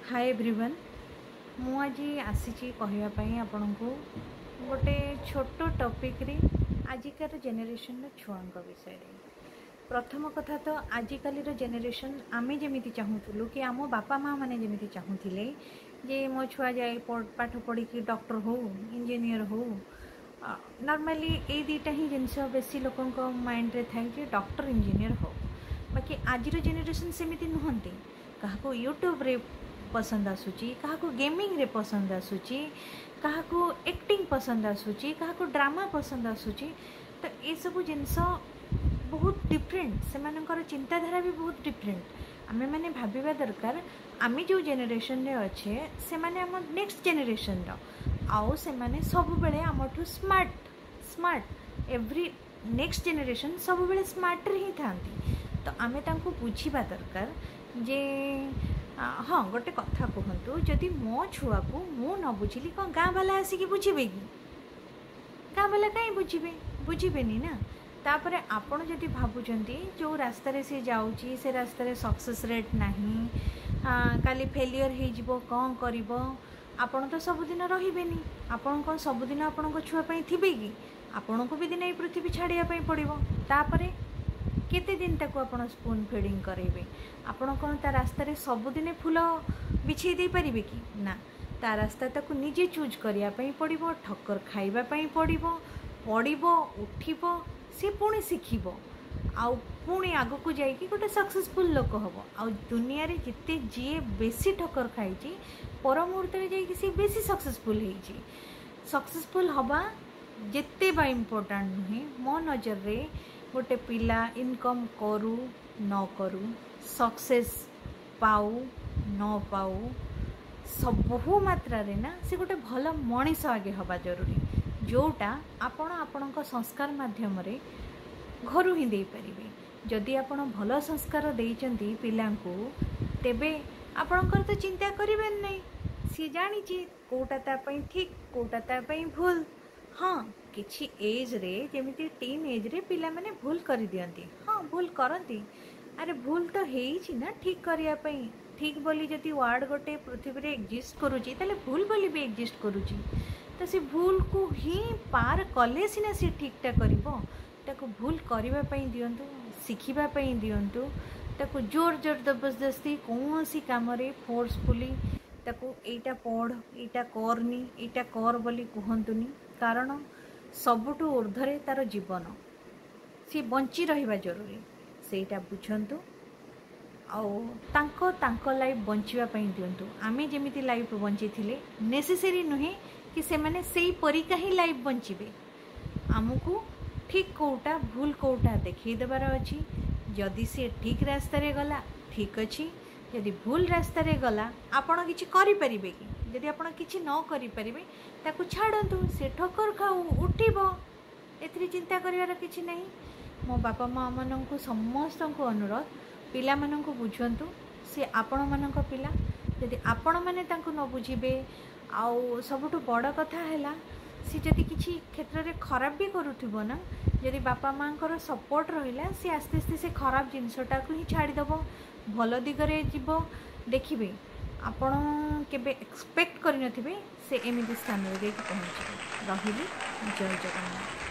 ହାଏ everyone, ମୁଁ ଆଜି ଆସିଛି କହିବା ପାଇଁ ଆପଣଙ୍କୁ ଗୋଟେ ଛୋଟ ଟପିକ୍ରେ ଆଜିକାର ଜେନେରେସନ୍ର ଛୁଆଙ୍କ ବିଷୟରେ। ପ୍ରଥମ କଥା ତ ଆଜିକାଲିର ଜେନେରେସନ୍ ଆମେ ଯେମିତି ଚାହୁଁଥିଲୁ କି ଆମ ବାପା ମା' ମାନେ ଯେମିତି ଚାହୁଁଥିଲେ ଯେ ମୋ ଛୁଆ ଯାଇ ପାଠ ପଢ଼ିକି ଡକ୍ଟର ହଉ, ଇଞ୍ଜିନିୟର ହଉ, ନର୍ମାଲି ଏଇ ଦୁଇଟା ହିଁ ଜିନିଷ ବେଶୀ ଲୋକଙ୍କ ମାଇଣ୍ଡରେ ଥାଏ ଯେ ଡକ୍ଟର ଇଞ୍ଜିନିୟର ହଉ। ବାକି ଆଜିର ଜେନେରେସନ୍ ସେମିତି ନୁହନ୍ତି। କାହାକୁ ୟୁଟ୍ୟୁବରେ ପସନ୍ଦ ଆସୁଛି, କାହାକୁ ଗେମିଂରେ ପସନ୍ଦ ଆସୁଛି, କାହାକୁ ଆକ୍ଟିଂ ପସନ୍ଦ ଆସୁଛି, କାହାକୁ ଡ୍ରାମା ପସନ୍ଦ ଆସୁଛି। ତ ଏସବୁ ଜିନିଷ ବହୁତ ଡିଫରେଣ୍ଟ, ସେମାନଙ୍କର ଚିନ୍ତାଧାରା ବି ବହୁତ ଡିଫରେଣ୍ଟ। ଆମେମାନେ ଭାବିବା ଦରକାର ଆମେ ଯେଉଁ ଜେନେରେସନ୍ରେ ଅଛେ ସେମାନେ ଆମ ନେକ୍ସଟ ଜେନେରେସନ୍ର, ଆଉ ସେମାନେ ସବୁବେଳେ ଆମଠୁ ସ୍ମାର୍ଟ ଏଭ୍ରି ନେକ୍ସଟ ଜେନେରେସନ୍ ସବୁବେଳେ ସ୍ମାର୍ଟରେ ହିଁ ଥାଆନ୍ତି। ତ ଆମେ ତାଙ୍କୁ ବୁଝିବା ଦରକାର ଯେ ହଁ, ଗୋଟେ କଥା କୁହନ୍ତୁ, ଯଦି ମୋ ଛୁଆକୁ ମୁଁ ନ ବୁଝିଲି କ'ଣ ଗାଁ ବାଲା ଆସିକି ବୁଝିବେ କି? ଗାଁ ବାଲା କାହିଁ ବୁଝିବେ? ବୁଝିବେନି ନା। ତାପରେ ଆପଣ ଯଦି ଭାବୁଛନ୍ତି ଯେଉଁ ରାସ୍ତାରେ ସେ ଯାଉଛି ସେ ରାସ୍ତାରେ ସକ୍ସେସ୍ ରେଟ୍ ନାହିଁ, କାଲି ଫେଲିୟର୍ ହେଇଯିବ, କ'ଣ କରିବ? ଆପଣ ତ ସବୁଦିନ ରହିବେନି। ଆପଣ କ'ଣ ସବୁଦିନ ଆପଣଙ୍କ ଛୁଆ ପାଇଁ ଥିବେ କି? ଆପଣଙ୍କୁ ବି ଦିନେ ଏଇ ପୃଥିବୀ ଛାଡ଼ିବା ପାଇଁ ପଡ଼ିବ। ତାପରେ କେତେ ଦିନ ତାକୁ ଆପଣ ସ୍ପୁନ୍ ଫିଡ଼ିଂ କରାଇବେ? ଆପଣ କ'ଣ ତା ରାସ୍ତାରେ ସବୁଦିନେ ଫୁଲ ବିଛେଇ ଦେଇପାରିବେ କି? ନା, ତା ରାସ୍ତା ତାକୁ ନିଜେ ଚୁଜ୍ କରିବା ପାଇଁ ପଡ଼ିବ, ଠକ୍କର ଖାଇବା ପାଇଁ ପଡ଼ିବ, ପଡ଼ିବ, ଉଠିବ, ସେ ପୁଣି ଶିଖିବ, ଆଉ ପୁଣି ଆଗକୁ ଯାଇକି ଗୋଟେ ସକ୍ସେସଫୁଲ୍ ଲୋକ ହେବ। ଆଉ ଦୁନିଆରେ ଯେତେ ଯିଏ ବେଶୀ ଠକ୍କର ଖାଇଛି ପର ମୁହୂର୍ତ୍ତରେ ଯାଇକି ସିଏ ବେଶୀ ସକ୍ସେସଫୁଲ୍ ହେଇଛି। ସକ୍ସେସଫୁଲ୍ ହେବା ଯେତେ ବା ଇମ୍ପୋର୍ଟାଣ୍ଟ ନୁହେଁ ମୋ ନଜରରେ। ଗୋଟେ ପିଲା ଇନକମ୍ କରୁ ନ କରୁ, ସକ୍ସେସ୍ ପାଉ ନ ପାଉ, ବହୁ ମାତ୍ରାରେ ନା ସେ ଗୋଟେ ଭଲ ମଣିଷ ଆଗେ ହେବା ଜରୁରୀ, ଯେଉଁଟା ଆପଣ ଆପଣଙ୍କ ସଂସ୍କାର ମାଧ୍ୟମରେ ଘରୁ ହିଁ ଦେଇପାରିବେ। ଯଦି ଆପଣ ଭଲ ସଂସ୍କାର ଦେଇଛନ୍ତି ପିଲାଙ୍କୁ, ତେବେ ଆପଣଙ୍କର ତ ଚିନ୍ତା କରିବେନି ନାହିଁ। ସିଏ ଜାଣିଛି କେଉଁଟା ତା ପାଇଁ ଠିକ୍, କେଉଁଟା ତା ପାଇଁ ଭୁଲ। ହଁ, କିଛି ଏଜ୍ରେ, ଯେମିତି ଟିନ୍ ଏଜ୍ରେ ପିଲାମାନେ ଭୁଲ କରିଦିଅନ୍ତି। ହଁ, ଭୁଲ କରନ୍ତି। ଆରେ ଭୁଲ ତ ହେଇଛି ନା ଠିକ୍ କରିବା ପାଇଁ। ଠିକ୍ ବୋଲି ଯଦି ୱାର୍ଡ଼ ଗୋଟେ ପୃଥିବୀରେ ଏକ୍ଜିଷ୍ଟ କରୁଛି, ତାହେଲେ ଭୁଲ ବୋଲି ବି ଏକ୍ଜିଷ୍ଟ କରୁଛି। ତ ସେ ଭୁଲକୁ ହିଁ ପାର କଲେ ସିନା ସେ ଠିକ୍ଟା କରିବ। ତାକୁ ଭୁଲ କରିବା ପାଇଁ ଦିଅନ୍ତୁ, ଶିଖିବା ପାଇଁ ଦିଅନ୍ତୁ। ତାକୁ ଜୋର ଜୋର ଜବରଦସ୍ତି କୌଣସି କାମରେ ଫୋର୍ସଫୁଲି ତାକୁ ଏଇଟା ପଢ଼, ଏଇଟା କରନି, ଏଇଟା କର ବୋଲି କୁହନ୍ତୁନି। କାରଣ ସବୁଠୁ ଉର୍ଦ୍ଧ୍ୱରେ ତା'ର ଜୀବନ, ସିଏ ବଞ୍ଚି ରହିବା ଜରୁରୀ, ସେଇଟା ବୁଝନ୍ତୁ। ଆଉ ତାଙ୍କ ଲାଇଫ୍ ବଞ୍ଚିବା ପାଇଁ ଦିଅନ୍ତୁ। ଆମେ ଯେମିତି ଲାଇଫ୍ ବଞ୍ଚିଥିଲେ, ନେସେସରି ନୁହେଁ କି ସେମାନେ ସେଇ ପରିକା ହିଁ ଲାଇଫ୍ ବଞ୍ଚିବେ। ଆମକୁ ଠିକ୍ କେଉଁଟା ଭୁଲ କେଉଁଟା ଦେଖେଇ ଦେବାର ଅଛି। ଯଦି ସିଏ ଠିକ୍ ରାସ୍ତାରେ ଗଲା ଠିକ୍ ଅଛି, ଯଦି ଭୁଲ ରାସ୍ତାରେ ଗଲା ଆପଣ କିଛି କରିପାରିବେ କି? ଯଦି ଆପଣ କିଛି ନ କରିପାରିବେ ତାକୁ ଛାଡ଼ନ୍ତୁ, ସେ ଠୋକର ଖାଉ, ଉଠିବ, ଏଥିରେ ଚିନ୍ତା କରିବାର କିଛି ନାହିଁ। ମୋ ବାପା ମାଆମାନଙ୍କୁ ସମସ୍ତଙ୍କୁ ଅନୁରୋଧ, ପିଲାମାନଙ୍କୁ ବୁଝନ୍ତୁ, ସେ ଆପଣମାନଙ୍କ ପିଲା। ଯଦି ଆପଣମାନେ ତାଙ୍କୁ ନ ବୁଝିବେ, ଆଉ ସବୁଠୁ ବଡ଼ କଥା ହେଲା ସେ ଯଦି କିଛି କ୍ଷେତ୍ରରେ ଖରାପ ବି କରୁଥିବ ନା, ଯଦି ବାପା ମାଆଙ୍କର ସପୋର୍ଟ ରହିଲା, ସେ ଆସ୍ତେ ଆସ୍ତେ ସେ ଖରାପ ଜିନିଷଟାକୁ ହିଁ ଛାଡ଼ିଦେବ, ଭଲ ଦିଗରେ ଯିବ। ଦେଖିବେ ଆପଣ କେବେ ଏକ୍ସପେକ୍ଟ କରିନଥିବେ ସେ ଏମିତି ସ୍ଥାନରେ ଯାଇକି ପହଞ୍ଚିବ। ରହିଲି, ଜୟ ଜଗନ୍ନାଥ।